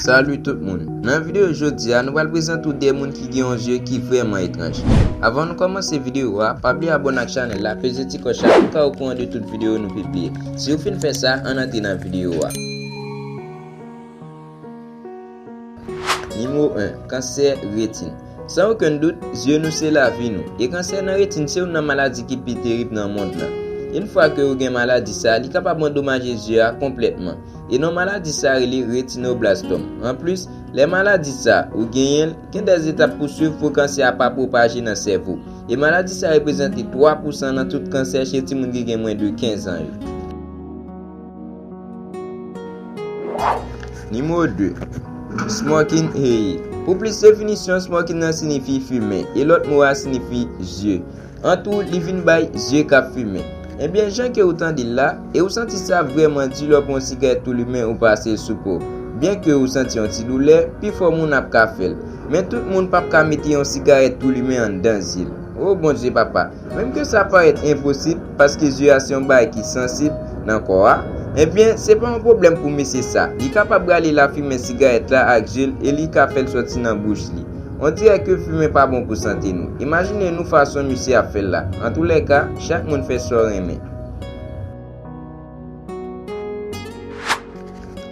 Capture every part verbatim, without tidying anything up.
Salut tout moun. Nan videyo jodi a, nou pral prezante w de moun ki gen yon zye ki vrèman etranj. Avan nou kòmanse videyo a, pa bliye abòne ak chanèl la, peze ti klòch la pou w ka okouran de tout videyo nou pibliye. Si w fin fè sa, ann antre nan videyo a. Nimewo en, kansè retin. San okenn dout, zye nou se lavi nou. E kansè nan retin se youn nan maladi ki pi terib nan mond lan. Yon fwa ke ou gen maladi sa, li kapab andomaje zye a konplètman. E non maladi sa rele retinoblastòm. Anplis, lè maladi sa ou genyen l, gen dèzetap pou swiv pou kansè a pa pwopaje nan sèvo. E maladi sa reprezante twa pousan nan tout kansè chez timoun ki gen mwens de kenz an yo. Nimewo de, smoking eye. Pou plis definisyon, smoking nan siyifi fimen, e lòt mo a siyifi zye. An tou, li vin bay zye k ap fimen. Ebyen, jan ke ou tande l la, e ou santi sa vrèman di lè w pran yon sigarèt tou limen ou pase l sou po w. Byen ke ou santi yon ti doulè, pifò moun ap ka fè l. Men tout moun p ap ka mete yon sigarèt tou limen anndan zye l. O Bondye papa, menm ke sa parèt enposib, paske zye a se yon bagay ki sansib nan kò a, ebyen, se pa yon pwoblèm pou mesye sa. Li kapab rale lafimen sigarèt la ak zye l e li ka fè l sòti nan bouch li. On dirè ke fimen pa bon pou sante nou. Imajine nou fason misye ap fè l la. Antoulèka, chak moun fè sa w renmen.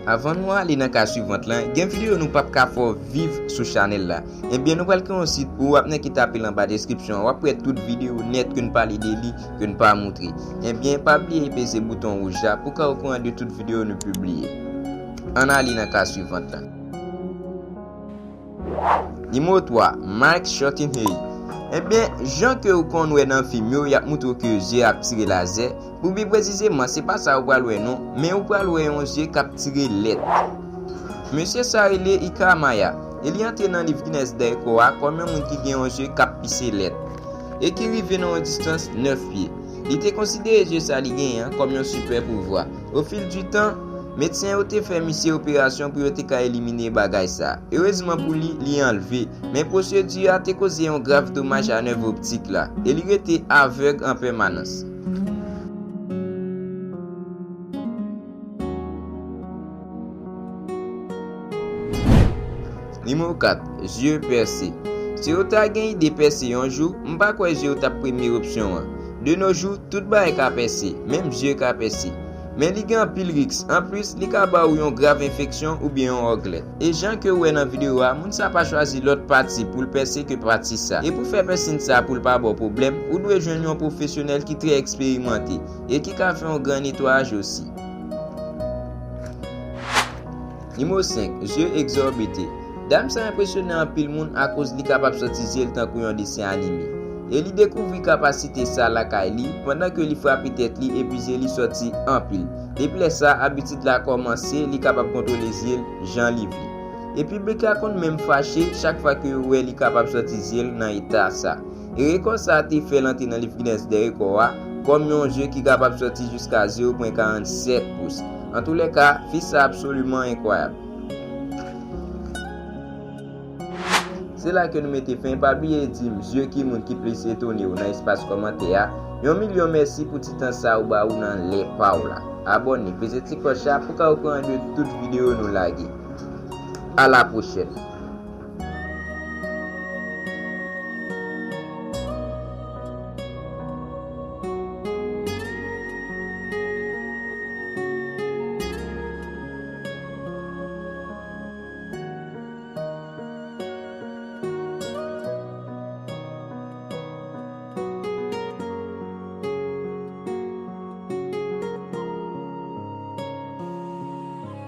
Avan nou ale nan ka swivant lan, gen videyo nou p ap ka fè w viv sou chanèl la. Ebyen, nou pral kreye yon sit pou w, w ap nan ki tape l anba deskripsyon an, w ap wè tout videyo nèt ke n pale de li, ke n pa moutre. Ebyen, pa bliye peze bouton wouj la pou w ka okouran de tout videyo nou pibliye. Ann ale nan ka swivant lan. Nimewo twa, Mike Shortenay. Ebyen, jan ke ou konn wè nan fim yo, y ap moutre w ke zye ap tire lazè. Pou pi presizeman, se pa sa ou pral wè non, men ou pral wè yon zye k ap tire lèt. Mesye sa rele Ika Maya, e li antre nan liv Guinness de rekò a kòm yon moun ki gen yon zye k ap pise lèt, e ki rive nan yon distans nèf pye. Li te konsidere zye sa li genyen an kòm yon sipè pouvwa. Ofil di tan, medsen yo te fè misye operasyon pou yo te ka elimine bagay sa. Erezman pou li, li anlve, men pwosedi a te koze yon grav domaj a nèv optik la, e li rete avèg an pèmanans. Nimewo kat, zye pèse. Si w ta gen ide pèse yon jou, m pa kwè zye w t ap premye opsyon an. De no jou, tout bagay ka pèse, menm zye ka pèse. Men li gen anpil risk. Anplis, li ka ba w yon grav enfeksyon oubyen yon òglèt. E jan ke w wè nan videyo a, moun sa pa chwazi lòt pati pou l pèse ke pati sa. E pou fè pèsin sa pou l pa ba w pwoblèm, ou dwe jwenn yon pwofesyonèl ki trè eksperimante e ki ka fè yon gran netwayaj osi. Nimewo senk, zye egzòbite. Dam sa enpresyone anpil moun akoz li kapab sòti zye l tankou yon desen anime. E li dekouvri kapasite sa lakay li pandan ke li frape tèt li epi zye li sòti anpil. Depi lè sa, abitid la kòmanse, li kapab kontwole zye l jan li vle. E piblik la konn menm fache chak fwa ke yo wè li kapab sòti zye l nan eta sa. E rekò sa a te fè l antre nan liv Guinness de rekò a kòm yon zye ki kapab sòti jiska zewo pwen karannsèt pous. Antoulèka, fi sa absoliman enkwayab. Se la ke nou mete fen. Pa bliye di m zye ki moun ki plis etone w nan espas kòmantè a. Yon milyon mèsi pou ti tan sa ou ba ou nan lè pa w la. Abòne, peze ti klòch la pou w ka okouran de tout videyo nou lage. A la pwochèn.